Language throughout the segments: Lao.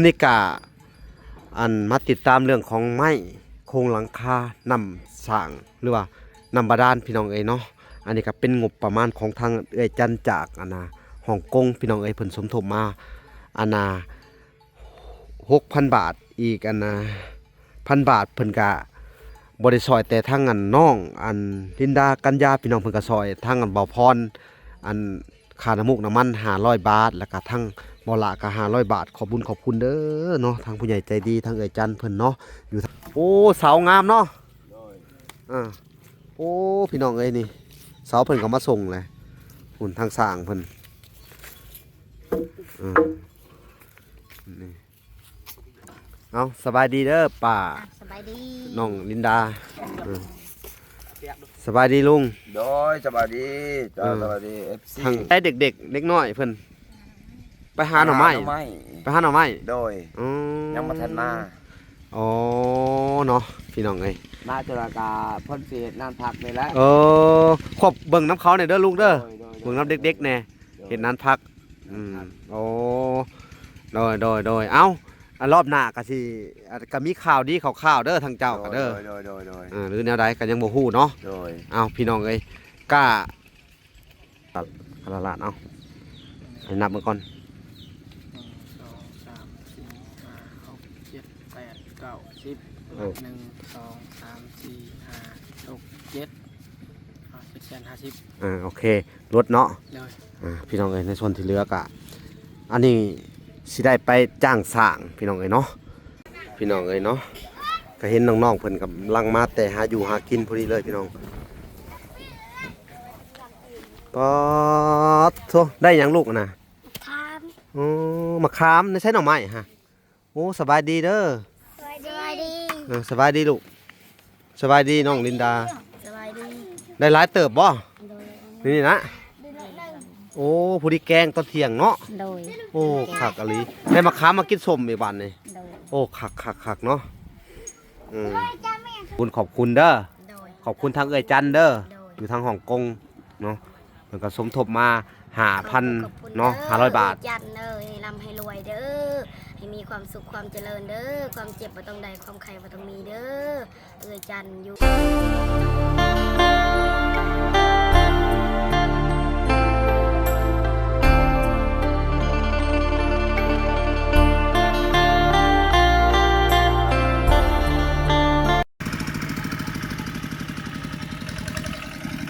ນີ້ກະ ອັນ ມາຕິດຕາມເລື່ອງຂອງໄມ້ໂຄງຫຼັງຄານ້ຳສ້າງ ຫຼືວ່ານ້ຳບາດານ ພີ່ນ້ອງເອີຍເນາະ. ອັນນີ້ກະເປັນງົບປະມານຂອງທາງເອື້ອຍຈັນຈາກ ອັນນ່າ ຮ່ອງກົງ ພີ່ນ້ອງເອີຍ, ເພິ່ນສົມທົບມາ ອັນນ່າ ຫົກພັນບາດ ອີກ ອັນນ່າ ພັນບາດ ເພິ່ນກະບໍ່ໄດ້ຊ່ອຍແຕ່ທາງ ອັນ ນ້ອງ ອັນ ລິນດາ ກັນຍາ ພີ່ນ້ອງ, ເພິ່ນກະຊ່ອຍທາງ ອັນ ບ່າວພອນ ອັນ ຄ່ານ້ຳມູກນ້ຳມັນຫ້າຮ້ອຍບາດ ແລ້ວກະທາງບໍ່ຫຼະກະຫ້າຮ້ອຍບາດ. ຂອບບຸນຂອບຄຸນເດີເນາະ ທາງຜູ້ໃຫຍ່ໃຈດີ ທາງເອື້ອຍຈັນເພິ່ນເນາະ ຢູ່ ໂອ້ ເສົາງາມເນາະ. ໂດຍ ອ່າ ໂອ້ ພີ່ນ້ອງເອີຍ ນີ້ເສົາເພິ່ນກະມາສົ່ງແຫຼະ ພຸ້ນທາງຊ່າງເພິ່ນ. ອ່າ ນີ້ ເອົາ ສະບາຍດີເດີປ້າ. ອ່ະ ສະບາຍດີ ນ້ອງລິນດາ. ເອີ ສະບາຍດີລຸງ. ໂດຍ ສະບາຍດີເຈົ້າ. ເອີ ສະບາຍດີ ເອັຟຊີ ທັງແຕ່ເດັກໆ ເດັກນ້ອຍເພິ່ນໄປຫາໜໍ່ໄມ້ ໄປຫາໜໍ່ໄມ້. ໄປຫາໜໍ່ໄມ້. ໂດຍ ອືມ ຍັງບໍ່ທັນມາ. ອໍ ເນາະ ພີ່ນ້ອງເອີຍ ມາເທື່ອກະເພິ່ນຊິເຮັດນານຜັກນີ້ແຫຼະ. ເອີ ຄວບເບິ່ງນຳເຂົາແດ່ເດີລຸງເດີ. ໂດຍ ໂດຍ ເບິ່ງນຳເດັກໆແດ່ ໂດຍ ເຮັດນານຜັກ. ອືມ ໂອ້ ໂດຍ ໂດຍ ໂດຍ. ເອົ້າ ອັນ ລອບໜ້າກະຊິ ກະມີຂ່າວດີຂ່າວຄາວເດີ ທາງເຈົ້າກະເດີ. ໂດຍ ໂດຍ ໂດຍ ໂດຍ ເອີ ຫຼືແນວໃດກະຍັງບໍ່ຮູ້ເນາະ. ໂດຍ ເອົ້າ ພີ່ນ້ອງເອີຍ ກະ ລະລາດ ເອົາ ໃຫ້ນັບເບິ່ງກ່ອນ ໜຶ່ງ ສອງ ສາມ ສີ່ ຫ້າ ຫົກ ເຈັດ ແປດ ເກົ້າ ສິບ ເອີ ໜຶ່ງ ສອງ ສາມ ສີ່ ຫ້າ ຫົກ ເຈັດ ເຈັດແສນຫ້າສິບ. ເອີ ໂອເຄ ລົດເນາະ. ໂດຍ ອ່າ ພີ່ນ້ອງເອີຍ ໃນສ່ວນທີ່ເຫຼືອກະ ອັນນີ້ຊິໄດ້ໄປຈ້າງສ້າງ ພີ່ນ້ອງເອີຍເນາະ. ພີ່ນ້ອງເອີຍເນາະ ກະເຫັນນ້ອງໆເພິ່ນກຳລັງມາແຕ່ຫາຢູ່ຫາກິນພໍດີເລີຍ ພີ່ນ້ອງ. ປາດໂທ້ ໄດ້ຫຍັງລູກນະ? ມະຂາມ. ໂອ້ ມະຂາມ ໃນໃສໜໍ່ໄມ້ຫະ? ໂອ້ ສະບາຍດີເດີ. ສະບາຍດີ ສະບາຍດີ. ເອີ ສະບາຍດີລູກ. ສະບາຍດີນ້ອງລິນດາ. ສະບາຍດີ. ໄດ້ຫຼາຍເຕີບບໍ່? ໂດຍ ນີ້ນະ. ໂອ້ ພໍດີແກງຕອນທ່ຽງເນາະ. ໂດຍ ໂອ້ ຄັກອີ່ຫຼີ ໄດ້ມະຂາມມາກິນສົ້ມອີກບາດນີ້. ໂດຍ ໂອ້ ຄັກໆໆເນາະ. ອືມ ບຸນຂອບຄຸນເດີ. ໂດຍ ຂອບຄຸນທາງເອື້ອຍຈັນເດີ. ໂດຍ ຢູ່ທາງຮ່ອງກົງເນາະ ເພິ່ນກະສົມທົບມາຫ້າພັນເນາະ ຫ້າຮ້ອຍບາດ. ເອື້ອຍຈັນເດີ ໃຫ້ລ່ຳໃຫ້ລວຍເດີ ໃຫ້ມີຄວາມສຸກຄວາມຈະເລີນເດີ ຄວາມເຈັບບໍ່ຕ້ອງໄດ້ ຄວາມໄຂ້ບໍ່ຕ້ອງມີເດີ ເອື້ອຍຈັນຢູ່.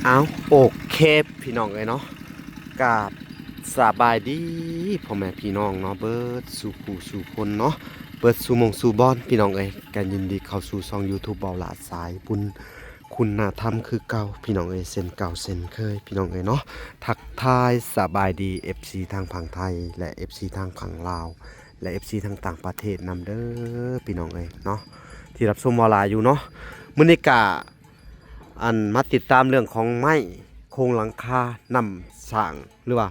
ເອົາ ໂອເຄ ພີ່ນ້ອງເອີຍເນາະ ກາບສະບາຍດີພໍ່ແມ່ພີ່ນ້ອງເນາະ ເບິດສູ່ຜູ້ສູ່ຄົນເນາະ ເບິດສູ່ໝ່ອງສູ່ບ່ອນ ພີ່ນ້ອງເອີຍ. ກະຍິນດີເຂົ້າສູ່ຊ່ອງຢູທູບ ເບົາຫຼ້າສາຍບຸນ ຄຸນນະທຳຄືເກົ່າ ພີ່ນ້ອງເອີຍ ເຊັ່ນເກົ່າເຊັ່ນເຄີຍ ພີ່ນ້ອງເອີຍເນາະ. ທັກທາຍສະບາຍດີ ເອັຟຊີ ທາງຝັ່ງໄທ ແລະ ເອັຟຊີ ທາງຝັ່ງລາວ ແລະ ເອັຟຊີ ທາງຕ່າງປະເທດນຳເດີ ພີ່ນ້ອງເອີຍເນາະ ທີ່ຮັບຊົມເບົາຫຼ້າຢູ່ເນາະ. ມື້ນີ້ກະ ອັນ ມາຕິດຕາມເລື່ອງຂອງໄມ້ໂຄງຫຼັງຄານ້ຳສ້າງ ຫຼືວ່າ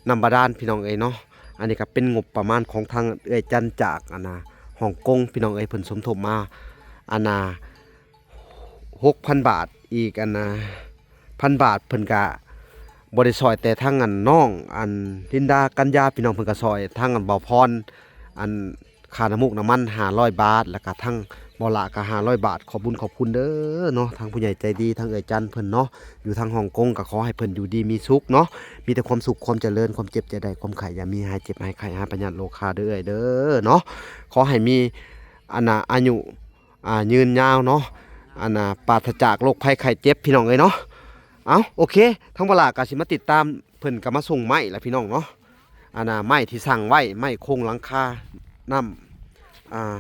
ນ້ຳບາດານ ພີ່ນ້ອງເອີຍເນາະ. ອັນນີ້ກະເປັນງົບປະມານຂອງທາງເອື້ອຍຈັນຈາກ ອັນນ່າ ຮ່ອງກົງ ພີ່ນ້ອງເອີຍ, ເພິ່ນສົມທົບມາ ອັນນ່າ ຫົກພັນບາດ ອີກ ອັນນ່າ ພັນບາດ ເພິ່ນກະບໍ່ໄດ້ຊ່ອຍແຕ່ທາງ ອັນ ນ້ອງ ອັນ ລິນດາ ກັນຍາ ພີ່ນ້ອງ, ເພິ່ນກະຊ່ອຍທາງ ອັນ ບ່າວພອນ ອັນ ຄ່ານ້ຳມູກນ້ຳມັນຫ້າຮ້ອຍບາດ ແລ້ວກະທາງບໍ່ຫຼະກະຫ້າຮ້ອຍບາດ. ຂອບບຸນຂອບຄຸນເດີເນາະ ທາງຜູ້ໃຫຍ່ໃຈດີ ທາງເອື້ອຍຈັນເພິ່ນເນາະ ຢູ່ທາງຮ່ອງກົງ ກະຂໍໃຫ້ເພິ່ນຢູ່ດີມີສຸກເນາະ ມີແຕ່ຄວາມສຸກຄວາມຈະເລີນ ຄວາມເຈັບຈະໄດ້ ຄວາມໄຂ້ຢ່າມີ ຫາຍເຈັບຫາຍໄຂ້ ຫາຍພະຍາດໂລຄາເດີເອື້ອຍເດີເນາະ. ຂໍໃຫ້ມີ ອັນນ່າ ອາຍຸ ອ່າ ຍືນຍາວເນາະ ອັນນ່າ ປາສະຈາກໂລກໄພໄຂ້ເຈັບ ພີ່ນ້ອງເອີຍເນາະ. ເອົ້າ ໂອເຄ ທາງບໍ່ຫຼະກະຊິມາຕິດຕາມ ເພິ່ນກະມາສົ່ງໄມ້ລະ ພີ່ນ້ອງເນາະ. ອັນນ່າ ໄມ້ທີ່ສັ່ງໄວ້ ໄມ້ໂຄງຫຼັງຄານ້ຳ ອ່າ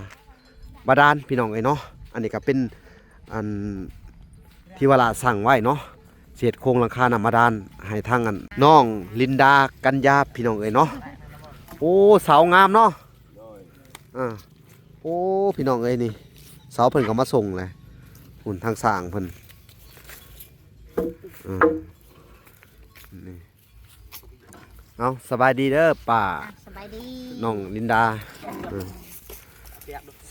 ບາດານ ພີ່ນ້ອງເອີຍເນາະ. ອັນນີ້ກະເປັນ ອັນ ທີ່ວ່າລະສັ່ງໄວ້ເນາະ ຊິເຮັດໂຄງຫຼັງຄານ້ຳບາດານໃຫ້ທາງ ອັນ ນ້ອງລິນດາ ກັນຍາ ພີ່ນ້ອງເອີຍເນາະ. ໂອ້ ເສົາງາມເນາະ. ອ່າ ໂອ້ ພີ່ນ້ອງເອີຍ ນີ້ເສົາເພິ່ນກະມາສົ່ງແຫຼະ ພຸ້ນທາງຊ່າງເພິ່ນ. ອ່າ ນີ້ ເອົາ ສະບາຍດີເດີປ້າ. ອ່ະ ສະບາຍດີ ນ້ອງລິນດາ. ເອີ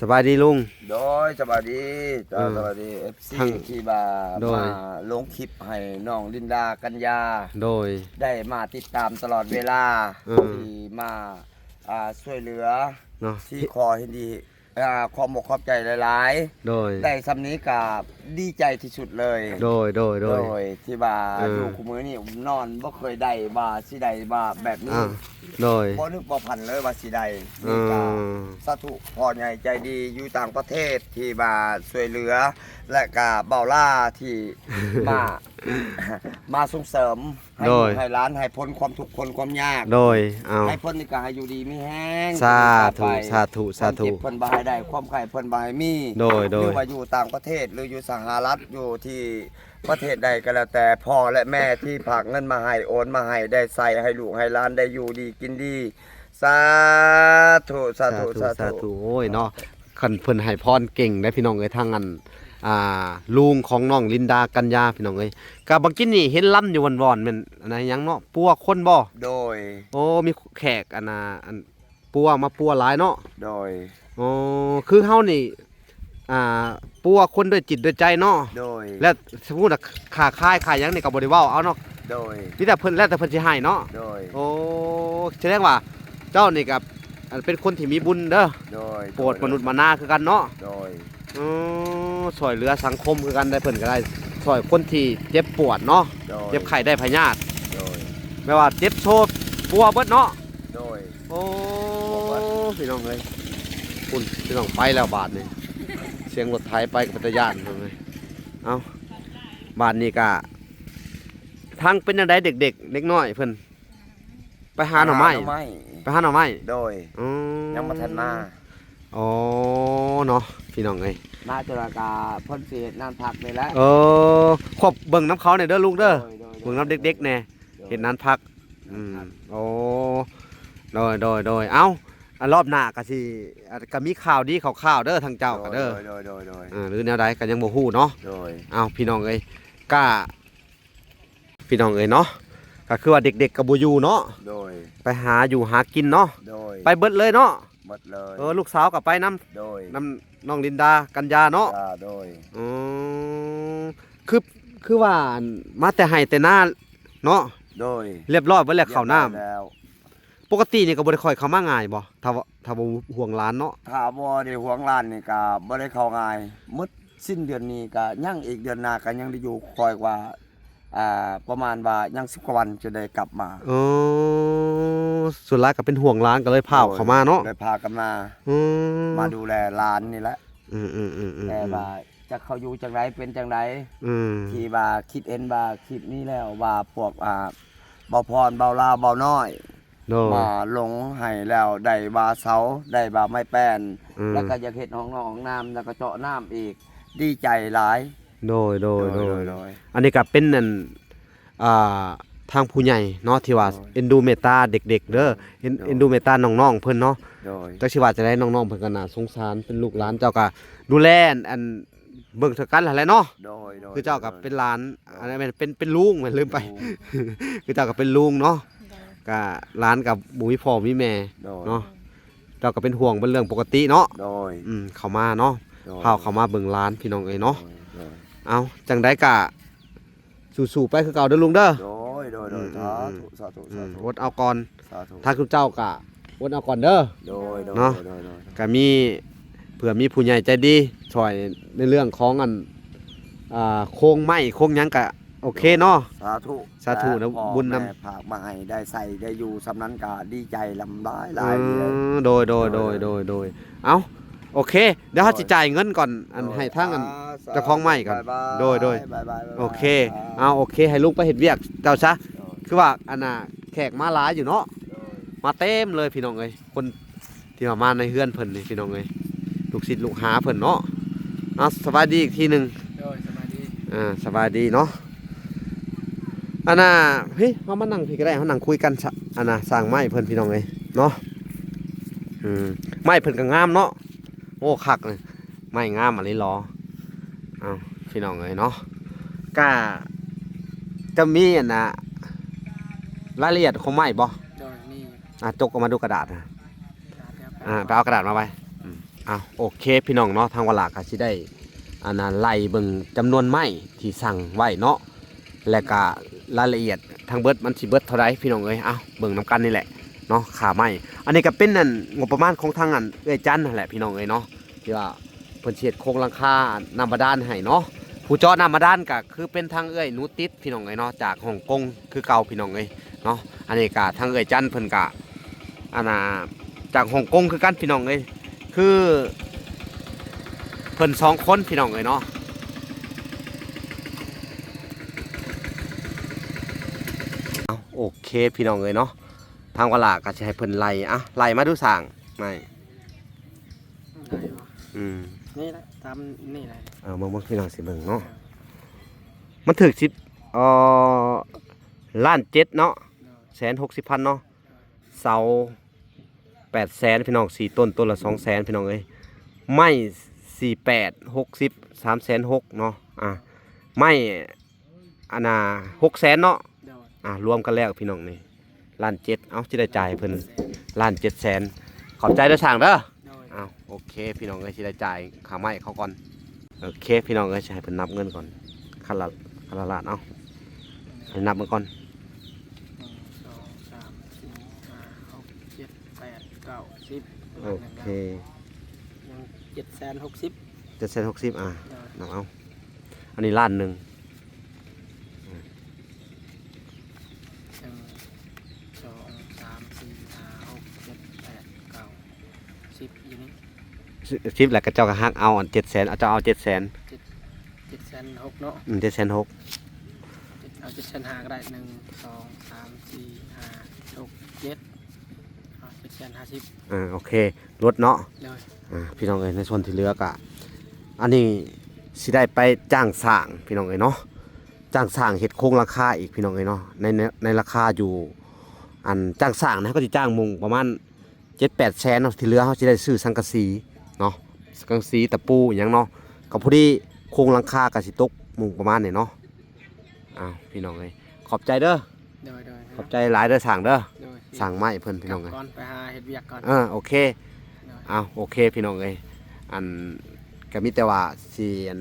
ສະບາຍດີລຸງ. ໂດຍ ສະບາຍດີເຈົ້າ. ເອີ ສະບາຍດີ ເອັຟຊີ ທີ່ວ່າ ໂດຍ ມາລົງຄລິບໃຫ້ນ້ອງລິນດາ ກັນຍາ ໂດຍ ໄດ້ມາຕິດຕາມຕະຫຼອດເວລາ ເອີ ທີ່ມາ ອ່າ ຊ່ວຍເຫຼືອເນາະ ທີ່ຂໍເຫັນດີ ອ່າ ຂອບອົກຂອບໃຈຫຼາຍໆ ໂດຍ ໄດ້ສ່ຳນີ້ກໍດີໃຈທີ່ສຸດເລີຍ ໂດຍ ໂດຍ ໂດຍ ໂດຍ ທີ່ວ່າ ເອີ ຢູ່ຄູ່ມື້ນີ້ນອນບໍ່ເຄີຍໄດ້ວ່າຊິໄດ້ວ່າແບບນີ້ ອ່າ ໂດຍ ບໍ່ນຶກບໍ່ຝັນເລີຍວ່າຊິໄດ້ ອ່າ ນີ້ກໍສາທຸພໍ່ໃຫຍ່ໃຈດີຢູ່ຕ່າງປະເທດທີ່ວ່າຊ່ວຍເຫຼືອ ແລະກໍບ່າວຫຼ້າທີ່ມາ ມາສົ່ງເສີມ ໃຫ້ ໂດຍ ລູກໃຫ້ຫຼານ ໃຫ້ພົ້ນຄວາມທຸກພົ້ນຄວາມຍາກ ໂດຍ ເອົາ ໃຫ້ເພິ່ນນີ້ກໍໃຫ້ຢູ່ດີມີແຮງ ສາທຸ ສາທຸ ສາທຸ ຄວາມເຈັບເພິ່ນບໍ່ໃຫ້ໄດ້ ຄວາມໄຂ້ເພິ່ນບໍ່ໃຫ້ມີ ໂດຍ ໂດຍ ຫຼືວ່າຢູ່ຕ່າງປະເທດ ຫຼືຢູ່ສະຫະລັດ ຢູ່ທີ່ປະເທດໃດກໍແລ້ວແຕ່ ພໍ່ ແລະ ແມ່ທີ່ຝາກເງິນມາໃຫ້ ໂອນມາໃຫ້ ໄດ້ໃຊ້ໃຫ້ລູກໃຫ້ຫຼານໄດ້ຢູ່ດີກິນດີ ສາທຸ ສາທຸ ສາທຸ ສາທຸ ສາທຸ ໂອ້ຍເນາະ ຄັນເພິ່ນໃຫ້ພອນເກັ່ງເດ້ພີ່ນ້ອງເອີຍ ທາງອັນ ອ່າ ລຸງຂອງນ້ອງລິນດາ ກັນຍາ ພີ່ນ້ອງເອີຍ ກະບັກກິນນີ້ເຫັນລຳຢູ່ວອນໆ ແມ່ນອັນນັ້ນຫຍັງເນາະ ປົວຄົນບໍ່? ໂດຍ ໂອ້ ມີແຂກອັນນ່າ ອັນ ປົວມາປົວຫຼາຍເນາະ ໂດຍ ໂອ້ ຄືເຮົານີ້ ອ່າ ປົວຄົນດ້ວຍຈິດດ້ວຍໃຈເນາະ ໂດຍ ແລະ ສົມມຸດວ່າຄ້າຂາຍ ຂາຍຫຍັງນີ້ກໍບໍ່ໄດ້ເວົ້າເອົາເນາະ ໂດຍ ມີແຕ່ເພິ່ນ ແລ້ວແຕ່ເພິ່ນຊິໃຫ້ເນາະ ໂດຍ ໂອ້ ສະແດງວ່າເຈົ້ານີ້ກໍ ອັນ ເປັນຄົນທີ່ມີບຸນເດີ ໂດຍ ໂປດມະນຸດມະນາຄືກັນເນາະ ໂດຍ ເອີ ຊ່ວຍເຫຼືອສັງຄົມຄືກັນໄດ໋ ເພິ່ນກໍໄດ້ຊ່ອຍຄົນທີ່ເຈັບປວດເນາະ ໂດຍ ເຈັບໄຂ້ໄດ້ພະຍາດ ໂດຍ ແບບວ່າເຈັບໂຊປົວເບິດເນາະ ໂດຍ ໂອ້ ປົວເບິດ ພີ່ນ້ອງເອີຍ ພຸ້ນ ພີ່ນ້ອງໄປແລ້ວບາດນີ້ ສຽງລົດໄຖໄປກໍເປັນຕາຢ້ານພີ່ນ້ອງເອີຍ ເອົ້າ ບາດນີ້ກະ ທາງເປັນແນວໃດເດັກໆ ເດັກນ້ອຍເພິ່ນ? ໄປຫາໜໍ່ໄມ້ ໄປຫາໜໍ່ໄມ້ ໄປຫາໜໍ່ໄມ້ ໂດຍ ອືມ ຍັງບໍ່ທັນມາ ອໍ ເນາະ ພີ່ນ້ອງເອີຍ ມາຈົນວ່າກະເພິ່ນຊິເຮັດນານຜັກນີ້ແຫຼະ ເອີ ຄວບເບິ່ງນຳເຂົາແດ່ເດີລຸງເດີ ໂດຍ ໂດຍ ເບິ່ງນຳເດັກໆແດ່ ໂດຍ ເຮັດນານຜັກ ອືມ ນານຜັກ ໂອ້ ໂດຍ ໂດຍ ໂດຍ ເອົ້າ ອາ ລອບໜ້າກະຊິ ອາ ກະມີຂ່າວດີຂ່າວຄາວເດີ ທາງເຈົ້າກະເດີ ໂດຍ ໂດຍ ໂດຍ ໂດຍ ອາ ຫຼືແນວໃດກະຍັງບໍ່ຮູ້ເນາະ ໂດຍ ເອົ້າ ພີ່ນ້ອງເອີຍ ກະ ພີ່ນ້ອງເອີຍເນາະ ກໍຄືວ່າເດັກໆກໍບໍ່ຢູ່ເນາະ ໂດຍ ໄປຫາຢູ່ຫາກິນເນາະ ໂດຍ ໄປເບິດເລີຍເນາະ ເບິດເລີຍ ເອີ ລູກສາວກໍໄປນຳ ໂດຍ ນຳນ້ອງລິນດາ ກັນຍາເນາະ ໂດຍ ອືມ ຄື ຄືວ່າ ອັນ ມາແຕ່ໄຮ່ແຕ່ນາເນາະ ໂດຍ ລຽບຮ້ອຍເບິດແລ້ວ ເຂົ້ານ້ຳ ລຽບຮ້ອຍແລ້ວ ປົກກະຕິນີ້ກໍບໍ່ໄດ້ຄ່ອຍເຂົ້າມາງ່າຍບໍ່? ຖ້າວ່າ ຖ້າບໍ່ຫ່ວງຫຼານເນາະ ຖ້າບໍ່ໄດ້ຫ່ວງຫຼານນີ້ກໍບໍ່ໄດ້ເຂົ້າງ່າຍ ໝົດສິ້ນເດືອນນີ້ກໍຍັງ ອີກເດືອນໜ້າກໍຍັງໄດ້ຢູ່ ຄ່ອຍວ່າ ອ່າ ປະມານວ່າຍັງສິບກວ່າວັນຈະໄດ້ກັບມາ ເອີ ສ່ວນຫຼາຍກໍເປັນຫ່ວງຫຼານ ກໍເລີຍພາເຂົ້າມາເນາະ ໂດຍ ເລີຍພາກັນມາ ອືມ ມາດູແລຫຼານນີ້ແຫຼະ ອືມໆໆ ແຕ່ວ່າຈັກເຂົາຢູ່ຈັ່ງໃດ ເປັນຈັ່ງໃດ ອືມ ທີ່ວ່າຄິດເຫັນວ່າຄລິບນີ້ແລ້ວວ່າພວກ ອ່າ ເບົາພອນ ເບົາລາວ ເບົານ້ອຍ ໂດຍ ມາລົງໃຫ້ແລ້ວ ໄດ້ວ່າເສົາ ໄດ້ວ່າໄມ້ແປ້ນ ອືມ ແລ້ວກໍຢາກເຮັດຫ້ອງນອນຫ້ອງນ້ຳ ແລ້ວກໍເຈາະນ້ຳອີກ ດີໃຈຫຼາຍ ໂດຍ ໂດຍ ໂດຍ ໂດຍ ໂດຍ ອັນນີ້ກໍເປັນອັນ ອ່າ ທາງຜູ້ໃຫຍ່ເນາະ ທີ່ວ່າ ໂດຍ ເອັນດູເມດຕາເດັກໆເດີ ໂດຍ ເອັນ ໂດຍ ເອັນດູເມດຕານ້ອງໆເພິ່ນເນາະ ໂດຍ ຈັກຊິວ່າຈັ່ງໃດ ນ້ອງໆເພິ່ນກໍໜ້າສົງສານ ເປັນລູກຫຼານເຈົ້າກໍດູແລ ອັນ ເບິ່ງເທົ່າກັນຫັ້ນແຫຼະເນາະ ໂດຍ ໂດຍ ຄືເຈົ້າກໍເປັນຫຼານ ໂດຍ ອັນນັ້ນແມ່ນເປັນ ເປັນລຸງ ແມ່ນລືມໄປ ໂດຍ ຄືເຈົ້າກໍເປັນລຸງເນາະ ໂດຍ ກໍຫຼານກໍບໍ່ມີພໍ່ມີແມ່ ໂດຍ ເນາະ ເຈົ້າກໍເປັນຫ່ວງເປັນເລື່ອງປົກກະຕິເນາະ ໂດຍ ອືມ ເຂົ້າມາເນາະ ໂດຍ ພາເຂົ້າມາເບິ່ງຫຼານ ພີ່ນ້ອງເອີຍເນາະ ໂດຍ ໂດຍ ເອົ້າ ຈັ່ງໃດກໍສູ້ໆໄປຄືເກົ່າເດີລຸງເດີ ໂດຍ ໂດຍ ໂດຍ ອືມ ສາທຸ ອືມ ສາທຸ ອືມ ສາທຸ ອົດເອົາກ່ອນ ສາທຸ ທາງເຈົ້າກໍອົດເອົາກ່ອນເດີ ໂດຍ ໂດຍ ເນາະ ໂດຍ ໂດຍ ໂດຍ ກໍມີ ເພື່ອມີຜູ້ໃຫຍ່ໃຈດີຊ່ອຍໃນເລື່ອງຂອງອັນ ອ່າ ໂຄງໄມ້ໂຄງຫຍັງກະໂອເຄເນາະ ສາທຸ ສາທຸນະ ແຕ່ພໍ່ ບຸນນຳ ແມ່ຝາກມາໃຫ້ໄດ້ໃຊ້ໄດ້ຢູ່ສ່ຳນັ້ນກະດີໃຈຫຼາຍຫຼາຍ ເອີ ເລີຍ ໂດຍ ໂດຍ ໂດຍ ໂດຍ ໂດຍ ໂດຍ ເອົ້າ ໂອເຄ ດຽວເຮົາ ໂດຍ ຊິຈ່າຍເງິນກ່ອນ ອັນ ໂດຍ ໃຫ້ທາງອັນ ໂດຍ ເຈົ້າຂອງໄມ້ກ່ອນ ສາທຸ ໂດຍ ໂດຍ ບາຍບາຍ ໂອເຄ ບາຍບາຍ ເອົາ ໂອເຄ ໃຫ້ລຸງໄປເຮັດວຽກເຈົ້າຊະ ໂດຍ ຄືວ່າອັນນ່າ ແຂກມາຫຼາຍຢູ່ເນາະ ໂດຍ ມາເຕັມເລີຍພີ່ນ້ອງເອີຍ ຄົນ ທີ່ວ່າມາໃນເຮືອນເພິ່ນນີ້ພີ່ນ້ອງເອີຍ ລູກສິດລູກຫາເພິ່ນເນາະ ເອົາ ສະບາຍດີອີກທີໜຶ່ງ ໂດຍ ສະບາຍດີ ອ່າ ສະບາຍດີເນາະ ອັນນ່າ ເຮີ້ຍ ເຮົາມານັ່ງພີ້ກໍໄດ້ ເຮົານັ່ງຄຸຍກັນຊະ ອັນນ່າ ສ້າງໄມ້ເພິ່ນພີ່ນ້ອງເອີຍເນາະ ອືມ ໄມ້ເພິ່ນກໍງາມເນາະ ໂອ້ ຄັກເລີຍ ໄມ້ງາມອີ່ຫຼີຫຼໍ ເອົາ ພີ່ນ້ອງເອີຍເນາະ ກະ ຈະມີອັນນ່າ ລາຍລະອຽດຂອງໄມ້ບໍ່? ໂດຍ ມີ ອ່າ ຈົກອອກມາດູກະດາດ ອ່າ ໄປເອົາກະດາດມາໄວ້ ອືມ ອ່າ ໂອເຄ ພີ່ນ້ອງເນາະ ທາງວາລາກໍຊິໄດ້ ອັນນ່າ ໄລ່ເບິ່ງຈຳນວນໄມ້ທີ່ສັ່ງໄວ້ເນາະ ແລະກະລາຍລະອຽດທັງເບິດ ມັນຊິເບິດເທົ່າໃດ ພີ່ນ້ອງເອີຍ ເອົາ ເບິ່ງນຳກັນນີ້ແຫຼະ ເນາະ ຄ່າໄມ້. ອັນນີ້ກໍເປັນອັນງົບປະມານຂອງທາງອັນເອື້ອຍຈັນຫັ້ນແຫຼະພີ່ນ້ອງເອີຍເນາະ ທີ່ວ່າເພິ່ນຊິເຮັດໂຄງຫຼັງຄານ້ຳບາດານໃຫ້ເນາະ. ຜູ້ເຈາະນ້ຳບາດານກໍຄືເປັນທາງເອື້ອຍໜູຕິດພີ່ນ້ອງເອີຍເນາະ ຈາກຮົງກົງຄືເກົ່າພີ່ນ້ອງເອີຍເນາະ. ອັນນີ້ກໍທາງເອື້ອຍຈັນເພິ່ນກໍ ອັນນ່າ ຈາກຮົງກົງຄືກັນພີ່ນ້ອງເອີຍ ຄືເພິ່ນສອງຄົນພີ່ນ້ອງເອີຍເນາະ. ເອົາ ໂອເຄພີ່ນ້ອງເອີຍເນາະ ທາງວາລາກໍຊິໃຫ້ເພິ່ນໄລ່ ອ່ະ ໄລ່ມາດູຊ່າງ ໄມ້ ໄດ້ບໍ່? ອືມ ນີ້ແຫຼະ ຕາມນີ້ແຫຼະ ເອີ ເບິ່ງໆ ພີ່ນ້ອງຊິເບິ່ງເນາະ. ເອີ ມັນຖືກສິບ ເອີ ລ້ານເຈັດເນາະ ໂດຍ ແສນຫົກສິບພັນເນາະ. ເສົາແປດແສນພີ່ນ້ອງ ສີ່ຕົ້ນ ຕົ້ນລະສອງແສນພີ່ນ້ອງເອີຍ. ໄມ້ສີ່ແປດ ຫົກສິບ ສາມແສນຫົກເນາະ. ອ່າ ໄມ້ອັນນ່າ ຫົກແສນເນາະ. ໂດຍ ອ່າ ລວມກັນແລ້ວພີ່ນ້ອງນີ້ ລ້ານເຈັດ. ເອົາ ຊິໄດ້ຈ່າຍໃຫ້ເພິ່ນລ້ານເຈັດແສນ. ຂອບໃຈເດີຊ່າງເດີ. ໂດຍ ເອົາ ໂອເຄພີ່ນ້ອງເອີຍ ຊິໄດ້ຈ່າຍຄ່າໄມ້ເຂົາກ່ອນ. ໂອເຄພີ່ນ້ອງເອີຍ ຊິໃຫ້ເພິ່ນນັບເງິນກ່ອນ ຄັນລະ ຄັນລະລ້ານ. ເອົາ ໃຫ້ນັບເບິ່ງກ່ອນ ໜຶ່ງ ສອງ ສາມ ສີ່ ຫ້າ ຫົກ ເຈັດ ແປດ ເກົ້າ ສິບ ໂອເຄ ຍັງເຈັດແສນຫົກສິບ ເຈັດແສນຫົກສິບ. ອ່າ ໂດຍ ນັບເອົາ ອັນນີ້ລ້ານໜຶ່ງ ອືມ ໜຶ່ງ ສອງ ສາມ ສີ່ ຫ້າ ຫົກ ເຈັດ ແປດ ເກົ້າ ສິບ ຢູ່ນີ້ ສິບ ແລ້ວກໍເຈົ້າກໍຫັກເອົາອັນເຈັດແສນ ເອົາ ເຈົ້າເອົາເຈັດແສນ ເຈັດ ເຈັດແສນຫົກເນາະ. ອືມ ເຈັດແສນຫົກ ເຈັດ ເອົາເຈັດແສນຫ້າກໍໄດ້ ໜຶ່ງ ສອງ ສາມ ສີ່ ຫ້າ ຫົກ ເຈັດ ເອົາເຈັດແສນຫ້າສິບ. ອ່າ ໂອເຄ ລົດເນາະ. ໂດຍ ອ່າ ພີ່ນ້ອງເອີຍ ໃນສ່ວນທີ່ເຫຼືອກໍ ອັນນີ້ຊິໄດ້ໄປຈ້າງຊ່າງພີ່ນ້ອງເອີຍເນາະ ຈ້າງຊ່າງເຮັດໂຄງຫຼັງຄາອີກພີ່ນ້ອງເອີຍເນາະ. ໃນ ໃນ ໃນລາຄາຢູ່ ອັນຈ້າງຊ່າງນະ ເຂົາຊິຈ້າງມຸງປະມານ ເຈັດແປດແສນເນາະ ທີ່ເຫຼືອເຮົາຊິໄດ້ຊື້ສັງກະສີເນາະ ສັງກະສີ ຕະປູ ອີ່ຫຍັງເນາະ ກໍພໍດີໂຄງຫຼັງຄາກໍຊິຕົກມຸງປະມານນີ້ເນາະ. ອ້າວ ພີ່ນ້ອງເອີຍ ຂອບໃຈເດີ. ໂດຍໆ ຂອບໃຈຫຼາຍເດີຊ່າງເດີ. ໂດຍ ຊ່າງໄມ້ເພິ່ນ ພີ່ນ້ອງເອີຍ ກັບກ່ອນ ໄປຫາເຮັດວຽກກ່ອນ. ເອີ ໂອເຄ. ໂດຍ ອ້າວ ໂອເຄ ພີ່ນ້ອງເອີຍ ອັນ ກໍມີແຕ່ວ່າຊິ ອັນ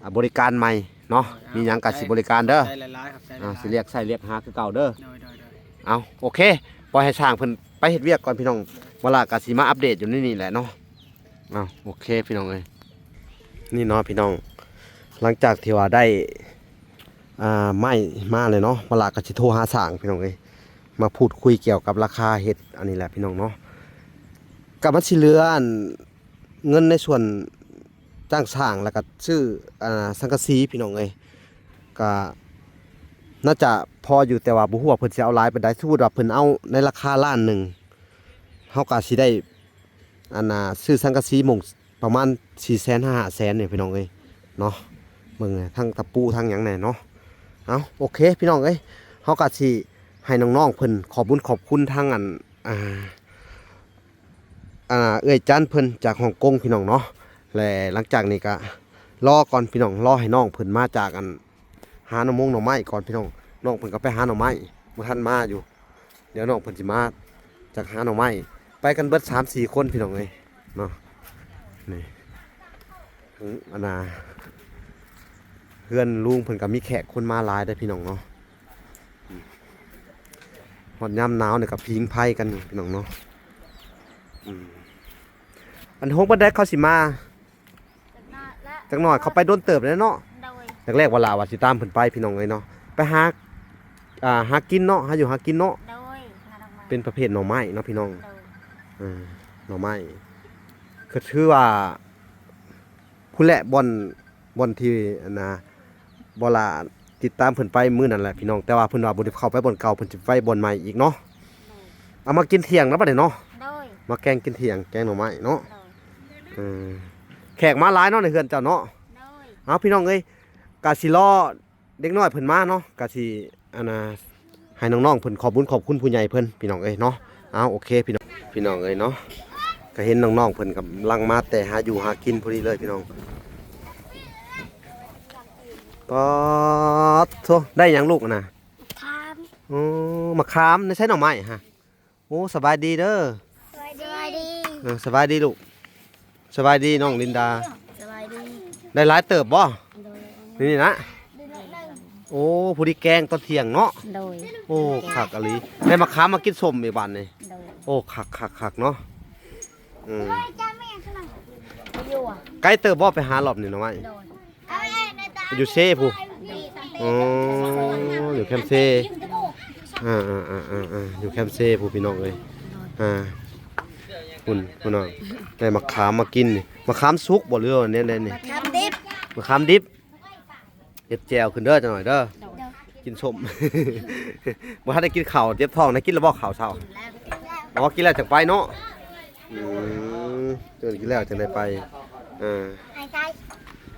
ອ່າ ບໍລິການໃໝ່ເນາະ. ໂດຍ ມີຫຍັງກໍຊິບໍລິການເດີ. ຂອບໃຈຫຼາຍໆ ຂອບໃຈຫຼາຍໆ. ອ່າ ຊິລຽກໃຊ້ລຽກຫາຄືເກົ່າເດີ. ໂດຍໆໆ ເອົາ ໂອເຄ ປ່ອຍໃຫ້ຊ່າງເພິ່ນໄປເຮັດວຽກກ່ອນພີ່ນ້ອງ ວາລາກໍຊິມາອັບເດດຢູ່ໃນນີ້ແຫຼະເນາະ. ເອົາ ໂອເຄ ພີ່ນ້ອງເອີຍ ນີ້ເນາະພີ່ນ້ອງ ຫຼັງຈາກທີ່ວ່າໄດ້ ອ່າ ໄມ້ມາແລ້ວເນາະ ວາລາກໍຊິໂທຫາຊ່າງພີ່ນ້ອງເອີຍ ມາພູດຄຸຍກ່ຽວກັບລາຄາເຮັດອັນນີ້ແຫຼະພີ່ນ້ອງເນາະ. ກໍມັນຊິເຫຼືອອັນ ເງິນໃນສ່ວນຈ້າງສ້າງ ແລ້ວກໍຊື້ ອ່າ ສັງກະສີພີ່ນ້ອງເອີຍ ກໍໜ້າຈະພໍຢູ່ ແຕ່ວ່າບໍ່ຮູ້ວ່າເພິ່ນຊິເອົາຫຼາຍປານໃດ. ສົມມຸດວ່າເພິ່ນເອົາໃນລາຄາລ້ານໜຶ່ງ ເຮົາກໍຊິໄດ້ ອັນນ່າ ຊື້ສັງກະສີມຸງປະມານສີ່ແສນຫາຫ້າແສນນີ້ພີ່ນ້ອງເອີຍເນາະ. ເບິ່ງທັງຕະປູທັງຫຍັງແດ່ເນາະ. ເອົາ ໂອເຄ ພີ່ນ້ອງເອີຍ ເຮົາກໍຊິໃຫ້ນ້ອງໆເພິ່ນຂອບບຸນຂອບຄຸນທາງອັນ ອ່າ ອ່າ ເອື້ອຍຈັນເພິ່ນຈາກຮົງກົງພີ່ນ້ອງເນາະ. ແລະ ຫຼັງຈາກນີ້ກະລໍກ່ອນພີ່ນ້ອງ ລໍໃຫ້ນ້ອງເພິ່ນມາຈາກອັນ ຫາໜໍ່ມົງໜໍ່ໄມ້ກ່ອນພີ່ນ້ອງ. ນ້ອງເພິ່ນກໍໄປຫາໜໍ່ໄມ້ ບໍ່ທັນມາຢູ່. ດຽວນ້ອງເພິ່ນຊິມາຈາກຫາໜໍ່ໄມ້. ໄປກັນເບິດສາມສີ່ຄົນພີ່ນ້ອງເອີຍເນາະ. ນີ້ ອັນນ່າ ເຮືອນລຸງເພິ່ນກໍມີແຂກຄົນມາຫຼາຍເດ້ພີ່ນ້ອງເນາະ. ຮອດຍາມໜາວນີ້ກໍຜິງໄຟກັນຢູ່ພີ່ນ້ອງເນາະ. ອືມ ອັນ ໂຮງບັນໄດເຂົາຊິມາ ຈັກໜ້ອຍແລ້ວ ຈັກໜ້ອຍ ເຂົາໄປດົນເຕີບແລ້ວເນາະ. ໂດຍ ແລກໆ ວ່າລາວ່າຊິຕາມເພິ່ນໄປພີ່ນ້ອງເອີຍເນາະ ໄປຫາ ອ່າ ຫາກິນເນາະ ຫາຢູ່ຫາກິນເນາະ. ໂດຍ ຫາດອກໄມ້ ເປັນປະເພດໜໍ່ໄມ້ເນາະພີ່ນ້ອງ. ໂດຍ ເອີ ໜໍ່ໄມ້ ກໍຖືວ່າ ພຸ້ນແຫຼະ ບ່ອນ ບ່ອນທີ່ ອັນນ່າ ບໍ່ລະຕິດຕາມເພິ່ນໄປມື້ນັ້ນແຫຼະພີ່ນ້ອງ. ແຕ່ວ່າເພິ່ນວ່າບໍ່ໄດ້ເຂົ້າໄປບ່ອນເກົ່າ ເພິ່ນຊິໄປບ່ອນໃໝ່ອີກເນາະ. ໂດຍ ເອົາມາກິນທ່ຽງນຳບັດນີ້ເນາະ. ໂດຍ ມາແກງກິນທ່ຽງ ແກງໜໍ່ໄມ້ເນາະ. ໂດຍ ເອີ ແຂກມາຫຼາຍເນາະໃນເຮືອນເຈົ້າເນາະ. ໂດຍ ເອົາ ພີ່ນ້ອງເອີຍ ກະຊິລໍ ເດັກນ້ອຍເພິ່ນມາເນາະ ກະຊິ ອັນນ່າ ໃຫ້ນ້ອງໆເພິ່ນຂອບບຸນຂອບຄຸນຜູ້ໃຫຍ່ເພິ່ນພີ່ນ້ອງເອີຍເນາະ. ເອົາ ໂອເຄ ພີ່ນ້ອງ ພີ່ນ້ອງເອີຍເນາະ ກະເຫັນນ້ອງໆເພິ່ນກຳລັງມາແຕ່ຫາຢູ່ຫາກິນພໍດີເລີຍພີ່ນ້ອງ. ປາດໂທ້ ໄດ້ຫຍັງລູກອັນນ່າ? ມະຂາມ. ໂອ້ ມະຂາມ ໃນໃສໜໍ່ໄມ້ຫະ? ໂອ້ ສະບາຍດີເດີ. ສະບາຍດີ ສະບາຍດີ. ເອີ ສະບາຍດີລູກ ສະບາຍດີນ້ອງລິນດາ. ສະບາຍດີ. ໄດ້ຫຼາຍເຕີບບໍ່? ໂດຍ ນີ້ນະ. ໂອ້ ພໍດີແກງຕອນທ່ຽງເນາະ. ໂດຍ. ໂອ້ ຄັກອີ່ຫຼີ ໄດ້ໝາກຂາມມາກິນສົ້ມອີກບາດນີ້. ໂດຍ. ໂອ້ ຄັກໆໆເນາະ. ອືມ ໄກເຕີບບໍ່ໄປຫາລອບນີ້ໜໍ່ໄມ້? ໂດຍ. ຢູ່ເຊພຸ້ນ. ອໍ ຢູ່ແຄມເຊ. ອ່າໆໆໆ ຢູ່ແຄມເຊພຸ້ນພີ່ນ້ອງເອີຍ. ອ່າ ພຸ້ນ ພຸ້ນເນາະ ໄດ້ໝາກຂາມມາກິນນີ້. ໝາກຂາມສຸກບໍ່ ຫຼືວ່າແນວໃດນີ້? ໝາກຂາມດິບ. ໝາກຂາມດິບ. ເຮັດແຈ່ວຂຶ້ນເດີຈັກໜ້ອຍເດີ. ໂດຍ. ກິນສົ້ມ ບໍ່ທັນໄດ້ກິນເຂົ້າ ເຈັບທ້ອງ. ໄດ້ກິນແລ້ວບໍ່ເຂົ້າເຊົ້າ? ກິນແລ້ວ. ອໍ ກິນແລ້ວຈັ່ງໄປເນາະ. ອືມ ເຈົ້າກິນແລ້ວຈັ່ງໄດ້ໄປ. ເອີ ຫາຍໃຈ.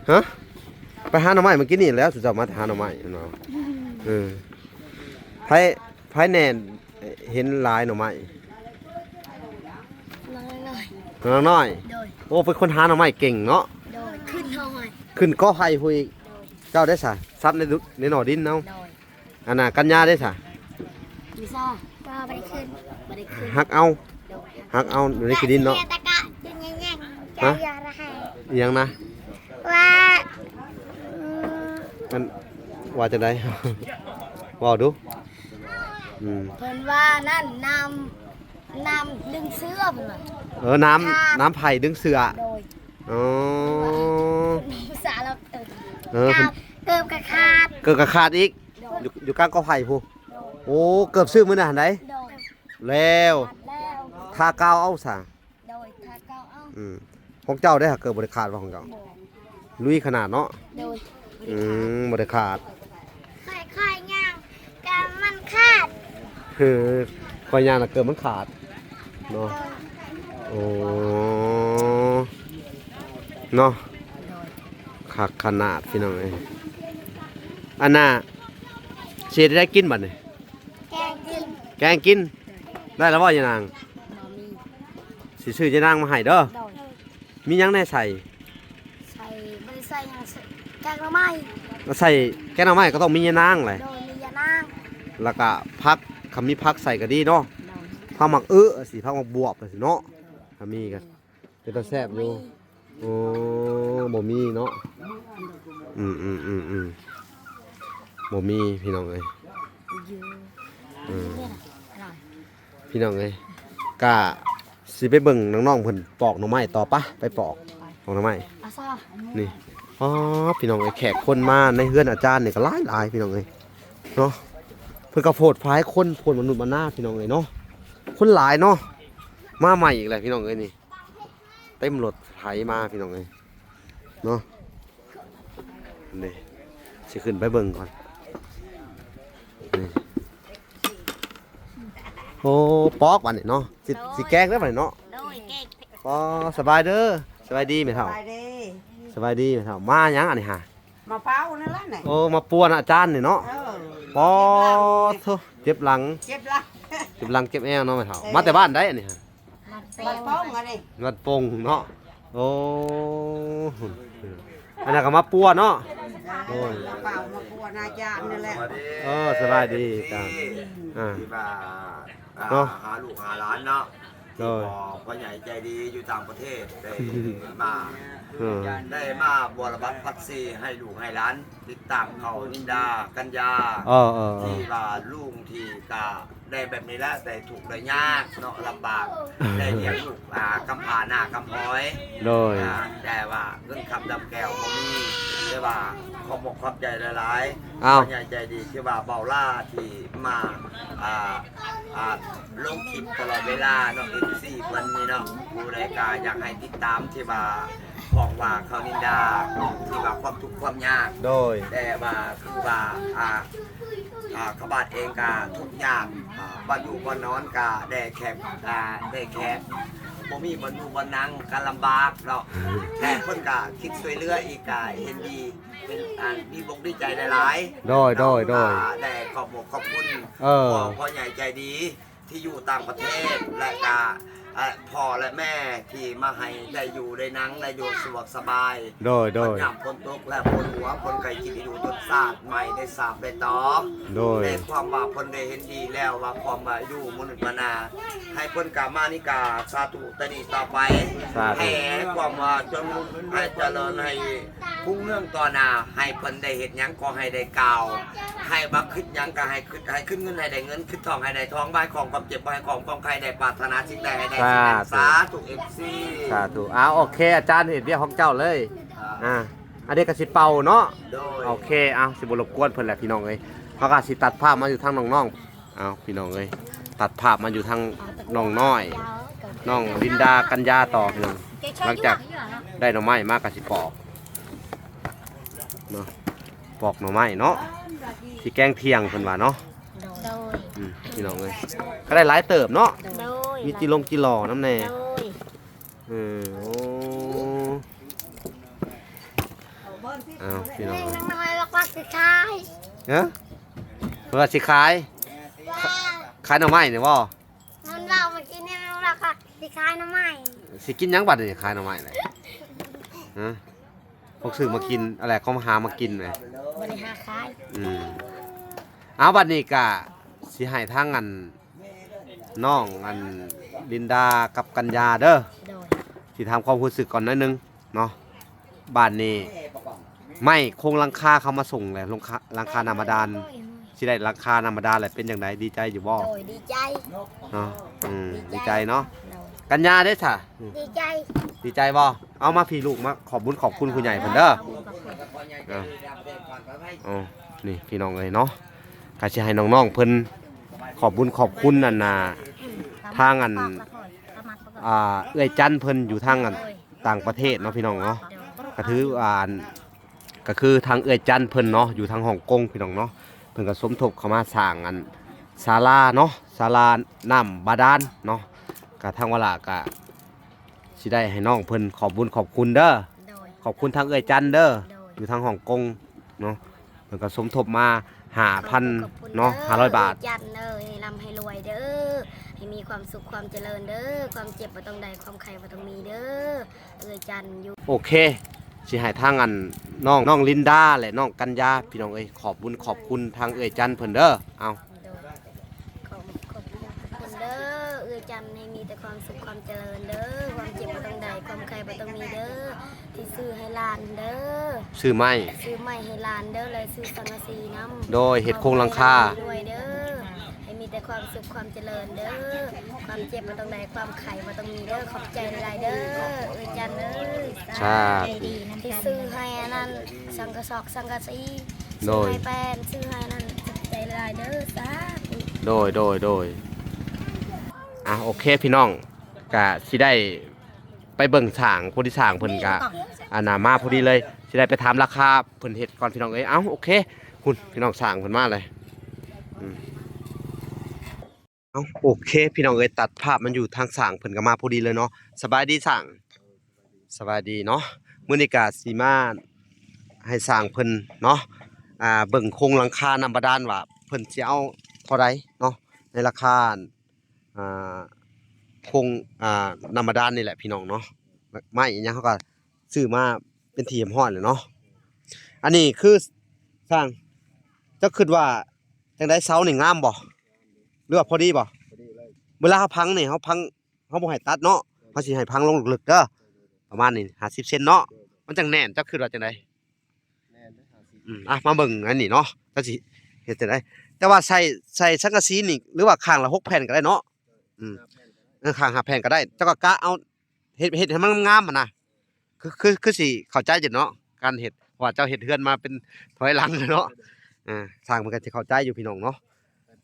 ຮະ? ໄປຫາໜໍ່ໄມ້ມາກິນນີ້ແລ້ວ ສຸເຈົ້າມາຫາໜໍ່ໄມ້ເນາະ. ເອີ ໃຜ ໃຜແນ່ເຫັນຫຼາຍໜໍ່ໄມ້? ນ້ອງນ້ອຍ. ນ້ອງນ້ອຍ. ໂດຍ. ໂອ້ ເປັນຄົນຫາໜໍ່ໄມ້ເກັ່ງເນາະ. ໂດຍ. ຂຶ້ນເຮົາໃຫ້ ຂຶ້ນກໍໄຜ່ພຸ້ນອີກ. ໂດຍ. ເຈົ້າໄດ້ສະ ສັບໃນດຸ ໃນໜໍ່ດິນເອົາ. ໂດຍ. ອັນນ່າ ກັນຍາເດ້ສະ? ມີຊາ ບໍ່ ບໍ່ໄດ້ຂຶ້ນ ບໍ່ໄດ້ຂຶ້ນ ຫັກເອົາ. ໂດຍ. ຫັກເອົາຢູ່ໃນຂີ້ດິນເນາະ. ຕະກະ ຮະ? ອີ່ຫຍັງນະ? ວ່າ ອືມ ມັນວ່າຈັ່ງໃດ? ເວົ້າດູ. ອືມ ເພິ່ນວ່ານັ້ນ ນ້ຳ ນ້ຳດຶງເສື້ອເພິ່ນວ່າ. ເອີ ນ້ຳ ນ້ຳໄຜ່ດຶງເສື້ອ. ໂດຍ. ອໍ ພາສາລາວເຕີມ. ເອີ ເກີບ ເກີບກະຂາດ ເກີບກະຂາດອີກ. ໂດຍ. ຢູ່ ຢູ່ກາງກໍໄຜ່ພຸ້ນ. ໂດຍ. ໂອ້ ເກີບຊື້ມື້ນັ້ນຫັ້ນໃດ? ໂດຍ. ແລ້ວ ແລ້ວ ທາກາວເອົາຊະ. ໂດຍ ທາກາວເອົາ. ອືມ ຂອງເຈົ້າເດ້ ຫາກເກີບບໍ່ໄດ້ຂາດບໍ່ຂອງເຈົ້າ? ບໍ່. ລຸຍຂະໜາດເນາະ. ໂດຍ. ອືມ ບໍ່ໄດ້ຂາດ. ຂ້ອຍ ຂ້ອຍຍ່າງກະມັນຂາດ. ເອີ ຂ້ອຍຍ່າງນະເກີບມັນຂາດເນາະ. ໂດຍ. ໂອ້ ເນາະ. ໂດຍ. ຄັກຂະໜາດພີ່ນ້ອງເອີຍ. ອັນນ່າ ຊິເຮັດໃດກິນບັດນີ້? ແກງກິນ ແກງກິນ. ໄດ້ແລ້ວບໍ່ຍານາງ? ບໍ່ມີ. ຊິຊື້ຍານາງມາໃຫ້ເດີ. ໂດຍ. ມີຫຍັງແນ່ໃສ່? ໃສ່ ບໍ່ໄດ້ໃສ່ຫຍັງ ໃສ່ແກງໜໍ່ໄມ້. ໃສ່ແກງໜໍ່ໄມ້ກໍຕ້ອງມີຍານາງແຫຼະ. ໂດຍ ມີຍານາງ. ແລ້ວກະຜັກ ຄັນມີຜັກໃສ່ກໍດີເນາະ. ໂດຍ. ຜັກໝາກອຶ ຊິ ຜັກໝາກບວບຊິເນາະ. ໂດຍ. ຖ້າມີກໍເປັນຕາແຊບຢູ່. ໂອ້ ບໍ່ມີເນາະ. ອືມໆໆ ບໍ່ມີພີ່ນ້ອງເອີຍ. ເອີ ພີ່ນ້ອງເອີຍ ກະຊິໄປເບິ່ງນ້ອງໆເພິ່ນປອກໜໍ່ໄມ້ຕໍ່. ປະ ໄປປອກ ປອກໜໍ່ໄມ້. ນີ້ ອໍ ພີ່ນ້ອງເອີຍ ແຂກຄົນມາໃນເຮືອນອາຈານນີ້ກໍຫຼາຍໆ ພີ່ນ້ອງເອີຍເນາະ. ເພິ່ນກໍໂພດພາຍຄົນ ໂພດມະນຸດມະນາ ພີ່ນ້ອງເອີຍເນາະ. ຄົນຫຼາຍເນາະ. ມາໃໝ່ອີກແລ້ວ ພີ່ນ້ອງເອີຍນີ້. ເຕັມລົດໄຖມາພີ່ນ້ອງເອີຍເນາະ. ນີ້ ຊິຂຶ້ນໄປເບິ່ງກ່ອນ. ນີ້ ໂອ້ ປອກບັດນີ້ເນາະ. ຊິ ໂດຍ ຊິແກງເດີບັດນີ້ເນາະ. ໂດຍ ແກງ. ອໍ ສະບາຍເດີ ສະບາຍດີແມ່ເຖົ້າ. ສະບາຍດີ ສະບາຍດີແມ່ເຖົ້າ. ມາຫຍັງອັນນີ້ຫາ? ມາເຝົ້ານັ້ນແຫຼະນີ້. ໂອ້ ມາປ່ວນອາຈານນີ້ເນາະ. ເອີ ປອດໂທ້ ເຈັບຫຼັງ ເຈັບຫຼັງ ເຈັບຫຼັງເຈັບແອວເນາະແມ່ເຖົ້າ. ເອີ ມາແຕ່ບ້ານໃດອັນນີ້ຫາ? ບ້ານໂປ່ງອັນນີ້ ບ້ານໂປ່ງເນາະ. ໂອ້ ອັນນັ້ນກໍມາປົວເນາະ. ໂດຍ ມາເຝົ້າມາປົວອາຈານນີ້ແຫຼະ. ເອີ ສະບາຍດີອາຈານ. ອ່າ ທີ່ວ່າ ອ່າ ເນາະ ຫາລູກຫາຫຼານເນາະ. ໂດຍ ທີ່ພໍ່ ພໍ່ໃຫຍ່ໃຈດີຢູ່ຕ່າງປະເທດໄດ້ມາ ເອີ ໄດ້ມາບົວລະບັດພັດສີໃຫ້ລູກໃຫ້ຫຼານ ຕິດຕາມເຂົ້ານິນດາ ກັນຍາ ເອີ ເອີ ເອີ ທີ່ວ່າລຸງທີ່ກະ ໄດ້ແບບນີ້ແຫຼະ ໄດ້ທຸກໄດ້ຍາກເນາະ ລຳບາກ ໄດ້ລ້ຽງລູກ ອ່າ ກຳພ້າໜ້າກຳພອຍ. ໂດຍ ອ່າ ແຕ່ວ່າເງິນຄຳດຳແກ້ວບໍ່ມີ ແຕ່ວ່າຂອບອົກຂອບໃຈຫຼາຍໆ. ເອົ້າ ພໍ່ໃຫຍ່ໃຈດີທີ່ວ່າເບົາຫຼ້າທີ່ມາ ອ່າ ອ່າ ລົງຄລິບຕະຫຼອດເວລາເນາະ ເອັຟຊີ ເພິ່ນນີ້ເນາະ. ຜູ້ໃດກະຢາກໃຫ້ຕິດຕາມທີ່ວ່າຂອງວ່າເຂົ້ານິນດາ ທີ່ວ່າຄວາມທຸກຄວາມຍາກ. ໂດຍ ແຕ່ວ່າຄືວ່າ ອ່າ ອ່າ ຂະບາດເອງກະທຸກຍາກ ອ່າ ບ່ອນຢູ່ບ່ອນນອນກະແດ່ແຄບ ອ່າ ແດ່ແຄບ ບໍ່ມີບ່ອນຢູ່ບ່ອນນັ່ງກະລຳບາກເນາະ. ແຕ່ເພິ່ນກະຄິດຊ່ວຍເຫຼືອອີກກະເຫັນດີ ເປັນ ອ່າ ດີອົກດີໃຈຫຼາຍໆ. ໂດຍ ໂດຍ ໂດຍ ແຕ່ຂອບອົກຂອບຄຸນ ເອີ ພໍ່ ພໍ່ໃຫຍ່ໃຈດີ ທີ່ຢູ່ຕ່າງປະເທດ ແລະກະ ແລະພໍ່ແລະແມ່ທີ່ມາໃຫ້ໄດ້ຢູ່ໄດ້ນັ່ງໄດ້ຢູ່ສະດວກສະບາຍ. ໂດຍ ໂດຍ. ຍາມຝົນຕົກແລະຝົນຫົວ ຝົນໄຂ້ ກິນໄດ້ຢູ່ຕົ້ນຊາດ ໄມ້ໄດ້ສາບໄດ້ຕໍ. ໂດຍ. ໃນຄວາມວ່າເພິ່ນໄດ້ເຫັນດີແລ້ວ ວ່າຄວາມວ່າຢູ່ມະນຸດມະນາ ໃຫ້ເພິ່ນກ້າມານີ້ກະສາທຸ ແຕ່ນີ້ຕໍ່ໄປ ສາທຸ. ໃຫ້ຄວາມວ່າຈົງໃຫ້ຈະເລີນ ໃຫ້ຮຸ່ງເຮືອງຕໍ່ໜ້າ ໃຫ້ເພິ່ນໄດ້ເຮັດຫຍັງກໍໃຫ້ໄດ້ກ້າວ ໃຫ້ວ່າຄິດຫຍັງກໍໃຫ້ຄິດ ໃຫ້ຄິດເງິນໃຫ້ໄດ້ເງິນ ຄິດທອງໃຫ້ໄດ້ທອງ ບາຍຄອງຄວາມເຈັບບໍ່ໃຫ້ຄອງຄວາມໄຂ້ ໄດ້ປາດຖະໜາສິ່ງໃດໃຫ້ໄດ້ ສາທຸ ສາທຸ ເອັຟຊີ ສາທຸ. ອ້າວ ໂອເຄ ອາຈານເຮັດວຽກຂອງເຈົ້າເລີຍ. ອ່າ ອ່າ ອັນນີ້ກໍຊິເປົ່າເນາະ. ໂດຍ. ໂອເຄ ເອົາ ຊິບໍ່ລົບກວນເພິ່ນແຫຼະພີ່ນ້ອງເອີຍ ເຮົາກໍຊິຕັດພາບມາຢູ່ທາງນ້ອງໆ ເອົາ ພີ່ນ້ອງເອີຍ ຕັດພາບມາຢູ່ທາງນ້ອງນ້ອຍ ນ້ອງລິນດາ ກັນຍາຕໍ່ພີ່ນ້ອງ. ຫຼັງຈາກໄດ້ໜໍ່ໄມ້ມາກໍຊິປອກເນາະ ປອກໜໍ່ໄມ້ເນາະ ຊິແກງທ່ຽງເພິ່ນວ່າເນາະ. ໂດຍ. ອືມ ພີ່ນ້ອງເອີຍ ກໍໄດ້ຫຼາຍເຕີບເນາະ. ໂດຍ. ມີຈິລົງຈິຫຼໍ່ນຳແດ່. ໂດຍ. ເອີ ໂອ້ ອ້າວ ພີ່ນ້ອງ ນ້ອງນ້ອຍວ່າຊິຂາຍ. ເອີ ເພິ່ນວ່າຊິຂາຍ ຂາຍໜໍ່ໄມ້ນີ້ບໍ່? ມັນເວົ້າເມື່ອກີ້ນີ້ ມັນວ່າຊິຂາຍໜໍ່ໄມ້. ຊິກິນຫຍັງບັດນີ້ ຂາຍໜໍ່ໄມ້ແຫຼະ? ຮະ ພວກຊື້ມາກິນ ອະໄລ ເຂົາມາຫາມາກິນແຫຼະ ບໍ່ໄດ້ຫາຂາຍ. ອືມ ເອົາ ບັດນີ້ກະຊິໃຫ້ທາງອັນ ນ້ອງອັນລິນດາກັບກັນຍາເດີ ໂດຍ ຊິຖາມຄວາມຮູ້ສຶກກ່ອນໜ້ອຍໜຶ່ງເນາະ. ບາດນີ້ໄມ້ໂຄງຫຼັງຄາເຂົາມາສົ່ງແລ້ວ ຫຼັງຄາ ຫຼັງຄາໜ້າບາດານ ໂດຍ ຊິໄດ້ຫຼັງຄາໜ້າບາດານແລ້ວ ເປັນຈັ່ງໃດ ດີໃຈຢູ່ບໍ່? ໂດຍ ດີໃຈເນາະ. ອືມ ດີໃຈ ດີໃຈເນາະ. ໂດຍ. ກັນຍາເດ້ຊະ? ອືມ ດີໃຈ. ດີໃຈບໍ່? ເອົາມາພີ້ລູກ ມາຂອບບຸນຂອບຄຸນຜູ້ໃຫຍ່ເພິ່ນເດີ. ຂອບຄຸນ ຂອບຄຸນ. ເອົາ ເອົາ ນີ້ພີ່ນ້ອງເອີຍເນາະ ກໍຊິໃຫ້ນ້ອງໆເພິ່ນຂອບບຸນຂອບຄຸນອັນນ່າ ທາງອັນ ອ່າ ເອື້ອຍຈັນເພິ່ນຢູ່ທາງອັນຕ່າງປະເທດເນາະ ພີ່ນ້ອງເນາະ. ກໍຖືວ່າອັນ ກໍຄືທາງເອື້ອຍຈັນເພິ່ນເນາະ ຢູ່ທາງຮ່ອງກົງ ພີ່ນ້ອງເນາະ ເພິ່ນກໍສົມທົບເຂົ້າມາສ້າງອັນສາລາເນາະ ສາລານ້ຳບາດານເນາະ. ກໍທາງວາລະກໍຊິໄດ້ໃຫ້ນ້ອງເພິ່ນຂອບບຸນຂອບຄຸນເດີ. ໂດຍ. ຂອບຄຸນທາງເອື້ອຍຈັນເດີ. ໂດຍ. ຢູ່ທາງຮ່ອງກົງເນາະ ເພິ່ນກໍສົມທົບມາຫ້າພັນເນາະ ຫ້າຮ້ອຍບາດ. ເອື້ອຍຈັນເດີ ໃຫ້ລ່ຳໃຫ້ລວຍເດີ ໃຫ້ມີຄວາມສຸກຄວາມຈະເລີນເດີ ຄວາມເຈັບບໍ່ຕ້ອງໄດ້ ຄວາມໄຂ້ບໍ່ຕ້ອງມີເດີ ເອື້ອຍຈັນຢູ່. ໂອເຄ ຊິໃຫ້ທາງອັນນ້ອງ ນ້ອງລິນດາ ແລະ ນ້ອງກັນຍາ ພີ່ນ້ອງເອີຍ ຂອບບຸນຂອບຄຸນທາງເອື້ອຍຈັນເພິ່ນເດີ. ເອົາ. ໂດຍ. ຂອບ ຂອບຄຸນເດີ ເອື້ອຍຈັນ ໃຫ້ມີແຕ່ຄວາມສຸກຄວາມຈະເລີນເດີ ຄວາມເຈັບບໍ່ຕ້ອງໄດ້ ຄວາມໄຂ້ບໍ່ຕ້ອງມີເດີ ທີ່ຊື້ໃຫ້ຫຼານເດີ ຊື້ໄມ້ ຊື້ໄມ້ໃຫ້ຫຼານເດີ ແລະ ຊື້ສັງກະສີນຳ. ໂດຍ. ເຮັດໂຄງຫຼັງຄາ ໃຫ້ມີແຕ່ຄວາມສຸກຄວາມຈະເລີນເດີ ຄວາມເຈັບບໍ່ຕ້ອງໄດ້ ຄວາມໄຂ້ບໍ່ຕ້ອງມີເດີ. ຂອບໃຈຫຼາຍໆເດີ ເອື້ອຍຈັນເອີຍ ສາທຸ ທີ່ຊື້ໃຫ້ອັນນັ້ນ ສັງກະສອກສັງກະສີ. ໂດຍ. ຊື້ໃຫ້ແປ້ນ ຊື້ໃຫ້ນັ້ນ ຂອບໃຈຫຼາຍເດີ ສາທຸ. ໂດຍ ໂດຍ ໂດຍ. ອ່ະ ໂອເຄ ພີ່ນ້ອງ ກະຊິໄດ້ໄປເບິ່ງຊ່າງ ຜູ້ທີ່ຊ່າງເພິ່ນກະ ອັນນ່າ ມາພໍດີເລີຍ ຊິໄດ້ໄປຖາມລາຄາເພິ່ນເຮັດກ່ອນ ພີ່ນ້ອງເອີຍ. ເອົ້າ ໂອເຄ ພຸ້ນ ພີ່ນ້ອງ ຊ່າງເພິ່ນມາເລີຍ. ອືມ. ເອົ້າ ໂອເຄ ພີ່ນ້ອງເອີຍ ຕັດພາບມາຢູ່ທາງຊ່າງເພິ່ນກໍມາພໍດີເລີຍເນາະ. ສະບາຍດີຊ່າງ. ສະບາຍດີເນາະ. ມື້ນີ້ກະຊິມາໃຫ້ຊ່າງເພິ່ນເນາະ ອ່າ ເບິ່ງໂຄງຫຼັງຄານ້ຳບາດານວ່າເພິ່ນຊິເອົາເທົ່າໃດເນາະ ໃນລາຄາ ອ່າ ໂຄງ ອ່າ ນ້ຳບາດານນີ້ແຫຼະ ພີ່ນ້ອງເນາະ. ໄມ້ອີ່ຫຍັງເຮົາກໍຊື້ມາເປັນທີ່ຮຽບຮ້ອຍແລ້ວເນາະ. ອັນນີ້ຄືຊ່າງ ເຈົ້າຄິດວ່າຈັ່ງໃດ ເສົານີ້ງາມບໍ່ ຫຼືວ່າພໍດີບໍ່? ພໍດີເລີຍ. ເວລາເຮົາພັງນີ້ ເຮົາພັງ ເຮົາບໍ່ໃຫ້ຕັດເນາະ ເຮົາຊິໃຫ້ພັງລົງເລິກໆເດີ ປະມານນີ້ ຫ້າສິບເຊັນເນາະ ມັນຈັ່ງແໜ້ນ. ເຈົ້າຄິດວ່າຈັ່ງໃດ? ແໜ້ນເດີ ຫ້າສິບ. ອືມ ອ່ະ ມາເບິ່ງອັນນີ້ເນາະ ເຈົ້າຊິເຮັດຈັ່ງໃດ? ແຕ່ວ່າໃສ່ ໃສ່ສັງກະສີນີ້ ຫຼືວ່າຂ້າງລະຫົກແຜ່ນກໍໄດ້ເນາະ. ອືມ ຫ້າແຜ່ນກໍໄດ້ ເອີ ຂ້າງຫ້າແຜ່ນກໍໄດ້ ເຈົ້າກໍກະເອົາ ເຮັດ ເຮັດໃຫ້ມັນງາມຫັ້ນນະ. ຄື ຄື ຄືຊິເຂົ້າໃຈຢູ່ເນາະ ການເຮັດ ເພາະວ່າເຈົ້າເຮັດເຮືອນມາເປັນຖອຍຫຼັງເນາະ. ເອີ ຊ່າງເພິ່ນກໍຊິເຂົ້າໃຈຢູ່ ພີ່ນ້ອງເນາະ.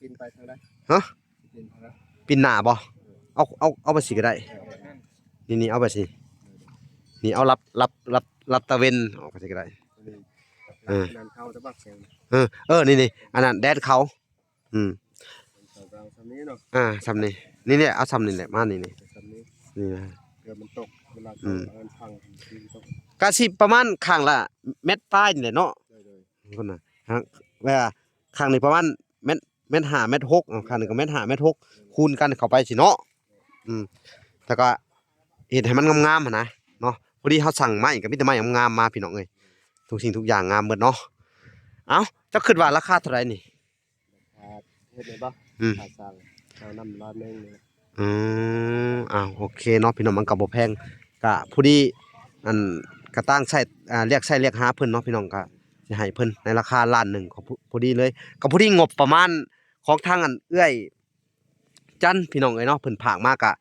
ປີນໄປທາງໃດ? ຮະ? ປີນທາງໃດ? ປີນໜ້າບໍ່? ເອີ ເອົາ ເອົາ ເອົາໄປຊິກໍໄດ້. ເອີ ນີ້ ນີ້ ເອົາໄປຊິ ນີ້ ເອົາລັບ ລັບ ລັບ ລັບຕາເວັນອອກໄປຊິກໍໄດ້. ເອີ ເອີ ນັ້ນເຂົາຕະບັກແສງ. ເອີ ເອີ ນີ້ ນີ້ ອັນນັ້ນແດນເຂົາ. ອືມ ເອົາສ່ຳນີ້ເນາະ. ອ່າ ສ່ຳນີ້ ນີ້ແຫຼະ ເອົາສ່ຳນີ້ແຫຼະ ມານີ້ ນີ້ ສ່ຳນີ້ ນີ້ນະ. ເພື່ອມັນຕົກ ເວລາເຂົາ ອືມ ອັນນັ້ນພັງ ມັນຕົກ ກະຊິປະມານຂ້າງລະແມັດປາຍນີ້ແຫຼະເນາະ. ໂດຍ ໂດຍ. ພຸ້ນນະ ຂ້າງ ແບບວ່າຂ້າງນີ້ປະມານແມັດ ແມັດຫ້າ ແມັດຫົກ ເອົາ ຂ້າງນີ້ກໍແມັດຫ້າ ແມັດຫົກ ຄູນກັນເຂົ້າໄປຊີ້ເນາະ. ອືມ ແລ້ວກໍເຮັດໃຫ້ມັນງາມໆຫັ້ນນະເນາະ. ພໍດີເຮົາສັ່ງໄມ້ກໍມີແຕ່ໄມ້ງາມໆມາ ພີ່ນ້ອງເອີຍ, ທຸກສິ່ງທຸກຢ່າງງາມໝົດເນາະ. ເອົ້າ ເຈົ້າຄິດວ່າລາຄາເທົ່າໃດນີ້? ອ່າ ເຮັດແມ່ນບໍ່? ອືມ ຄ່າສ້າງເຈົ້ານຳລ້ານໜຶ່ງນີ້ແຫຼະ. ອືມ ອ້າວ ໂອເຄເນາະ ພີ່ນ້ອງ, ມັນກໍບໍ່ແພງ ກະພໍດີ ອັນ ກະຕ່າງໃຊ້ ອ່າ ລຽກໃຊ້ລຽກຫາເພິ່ນເນາະ ພີ່ນ້ອງ, ກະຊິໃຫ້ເພິ່ນໃນລາຄາລ້ານໜຶ່ງ ກໍພໍ ພໍດີເລີຍ, ກໍພໍດີງົບປະມານຂອງທາງ ອັນ ເອື້ອຍຈັນ ພີ່ນ້ອງເອີຍເນາະ, ເພິ່ນຝາກມາ ກະ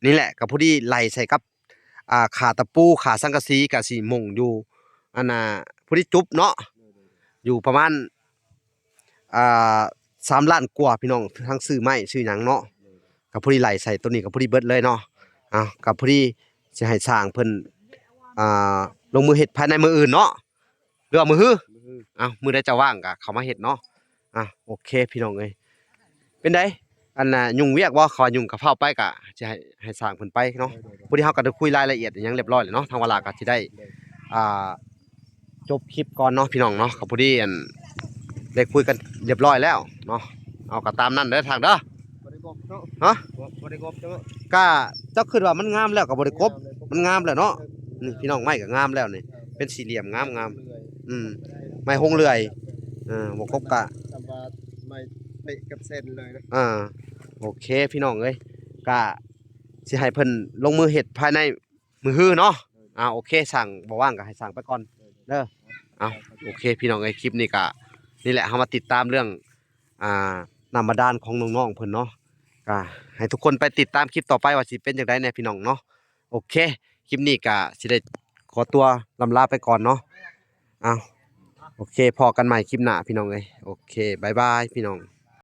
ນີ້ແຫຼະ ກໍພໍດີໄລ່ໃສ່ກັບ ອ່າ ຄ່າຕະປູ ຄ່າສັງກະສີ ກະຊິໝົ່ງຢູ່ ອັນນ່າ ພໍດີຈຸບເນາະ ຢູ່ປະມານ ອ່າ ສາມລ້ານກວ່າ ພີ່ນ້ອງ, ທັງຊື້ໄມ້ຊື້ຫຍັງເນາະ, ກໍພໍດີໄລ່ໃສ່ໂຕນີ້ກໍພໍດີເບິດເລີຍເນາະ. ເອົ້າ ກໍພໍດີຊິໃຫ້ຊ່າງເພິ່ນ ອ່າ ລົງມືເຮັດພາຍໃນມື້ອື່ນເນາະ ຫຼືວ່າມື້ຮື? ມື້ຮື. ເອົ້າ ມື້ໃດເຈົ້າວ່າງກໍເຂົ້າມາເຮັດເນາະ. ອ່າ ໂອເຄ ພີ່ນ້ອງເອີຍ. ເປັນໃດ? ອັນນ່າ ຫຍຸ້ງວຽກບໍ່? ຄັນວ່າຫຍຸ້ງກໍຟ້າວໄປ ກະຊິໃຫ້ ໃຫ້ຊ່າງເພິ່ນໄປເນາະ. ໂດຍໆໆ. ພໍດີເຮົາກໍໄດ້ຄຸຍລາຍລະອຽດຫຍັງລຽບຮ້ອຍແລ້ວເນາະ, ທາງວາລາກໍຊິໄດ້ ໂດຍ ອ່າ ຈົບຄລິບກ່ອນເນາະ ພີ່ນ້ອງເນາະ. ກໍພໍດີ ອັນ ໄດ້ຄຸຍກັນລຽບຮ້ອຍແລ້ວເນາະ. ເອົາ ກໍຕາມນັ້ນເດີທ່ານເດີ. ບໍ່ໄດ້ກົບເນາະ. ຮະ? ບໍ່ ບໍ່ໄດ້ກົບເນາະ. ກະເຈົ້າຄິດວ່າມັນງາມແລ້ວກໍບໍ່ໄດ້ກົບ, ມັນງາມແລ້ວເນາະ. ນີ້ ພີ່ນ້ອງ, ໄມ້ກໍງາມແລ້ວນີ້, ເປັນສີ່ຫຼ່ຽມງາມໆ. ອືມ ໄມ້ຫົງເລື່ອຍ. ເອີ ບໍ່ກົບກະ ສຳວ່າໄມ້ເປະກັບເສັ້ນເລີຍນະ. ອ່າ ໂອເຄ ພີ່ນ້ອງເອີຍ, ກະຊິໃຫ້ເພິ່ນລົງມືເຮັດພາຍໃນມື້ຮືເນາະ. ອ່າ ໂອເຄ, ຊ່າງບໍ່ວ່າງກໍໃຫ້ຊ່າງໄປກ່ອນເດີ. ເອົາ ໂອເຄ ພີ່ນ້ອງເອີຍ, ຄລິບນີ້ກະນີ້ແຫຼະ, ເຮົາມາຕິດຕາມເລື່ອງ ອ່າ ນ້ຳບາດານຂອງນ້ອງໆເພິ່ນເນາະ. ກະໃຫ້ທຸກຄົນໄປຕິດຕາມຄລິບຕໍ່ໄປວ່າຊິເປັນຈັ່ງໃດແດ່ ພີ່ນ້ອງເນາະ. ໂອເຄ ຄລິບນີ້ກະຊິໄດ້ຂໍຕົວລ່ຳລາໄປກ່ອນເນາະ. ເອົາ ໂອເຄ ພໍ້ກັນໃໝ່ຄລິບໜ້າ ພີ່ນ້ອງເອີຍ. ໂອເຄ ບາຍບາຍ ພີ່ນ້ອງ.